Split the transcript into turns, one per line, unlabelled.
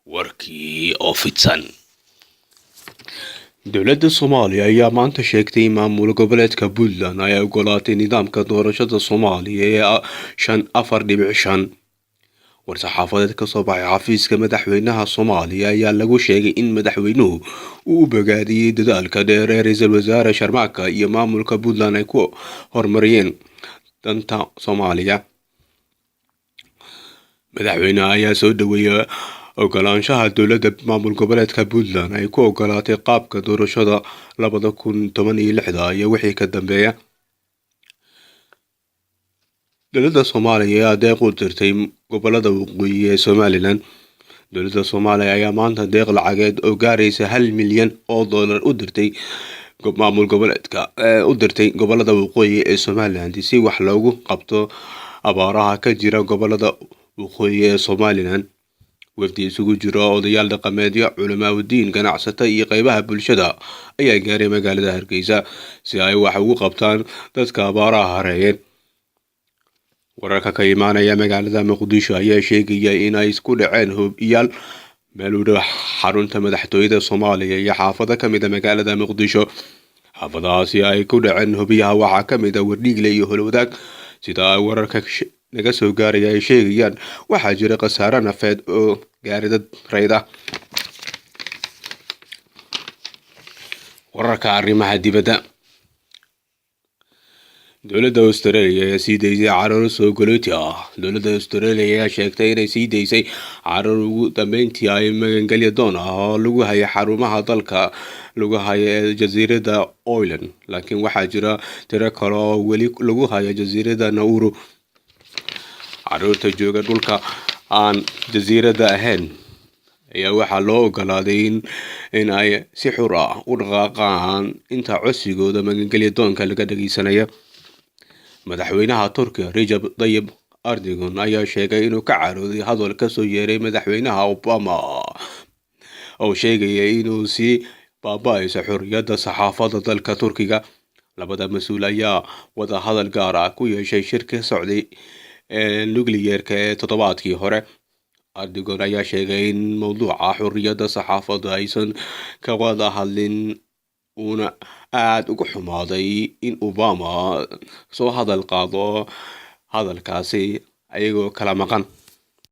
Warkii oo fidsan. Dowladda Soomaaliya ayaa maanta sheegtay in maamul goboleedka Puntland ay ogolaatay nidaamka doorashada Soomaaliya ee 5, 4.5. War-saxaafadeed ka soo baxay xafiiska madaxweynaha Soomaaliya ayaa lagu sheegay in madaxweynuhu uu u bogaadiyey dadaalka dheer ee ra-iisul wasaare Sharmaarke iyo maamulka Puntland ay ku horumariyeen danta Soomaaliya. Madaxweynaha ayaa soo dhaweeyay ogolaanshaha dowladda maamul goboleedka Puntland ay ku ogolaatay qaabka doorashada 2016 iyo wixii ka dambeeya. Dowladda Soomaaliya ayaa deeq u dirtay gobolada waqooyi ee Somaliland. Dowladda Soomaaliya ayaa maanta deeq lacageed oo gaaraysa $1 milyan u dirtay maamul goboleedka u dirtay gobolada waqooyi ee Somaliland si wax loogu qabto abaaraha ka jira gobolada waqooyi ee Somaliland. Wafdi isugu jiro odayaal dhaqameedyo, culimaadudiin, ganacsato iyo qeybaha bulshada ayaa gaaray magaalada Hargeysa si ay wax ugu qabtaan dadka abaaraha hareeyeen. Wararka ka imaanaya magaalada Muqdisho ayaa sheegaya in ay isku dhaceen hoobiyaal meel u dhow xarunta madaxtooyada Soomaaliya iyo xaafado ka mid ah magaalada Muqdisho. Xaafadahaasi ay ku dhaceen hoobiyaha waxaa ka mid ah Wardhiigle iyo Holwadaag. Sida ay wararka naga soo gaaraya ay sheegayaan, waxaa jira khasaare nafeed oo gaaray dad rayid ah. Wararka arrimaha dibadda. Dowladda Australia ayaa sii daysay caruur soo galooti ah. Dowladda Australia ayaa sheegtay inay sii daysay caruur ugu dambeyntii ay magangelya doon ah oo lagu hayay xarumaha dalka lagu hayo ee jasiiradda Oiland, laakiin waxaa jira tiro kale oo weli lagu hayo jasiiradda Nauru. Caruurta jooga dhulka aan jasiiradda ahayn ayaa waxaa loo ogolaaday in ay si xur ah u dhaqaaqaan inta codsigooda magangelya doonka laga dhageysanayo. Madaxweynaha Turkiga Recep Tayyip Erdogan ayaa sheegay inuu ka carooday hadal ka soo yeeray madaxweynaha Obama oo sheegaya inuu sii baaba'ayso xorriyadda saxaafadda dalka Turkiga. Labada mas-uul ayaa wada hadal gaar ah ku yeeshay shir ka socday ee nukliyeerka ee toddobaadkii hore. Erdogan ayaa sheegay in mowduuca xorriyadda saxaafadda aysan ka wada hadlin, uuna aada uga xumaaday in Obama soo hadal qaado hadalkaasi ayagoo kala maqan.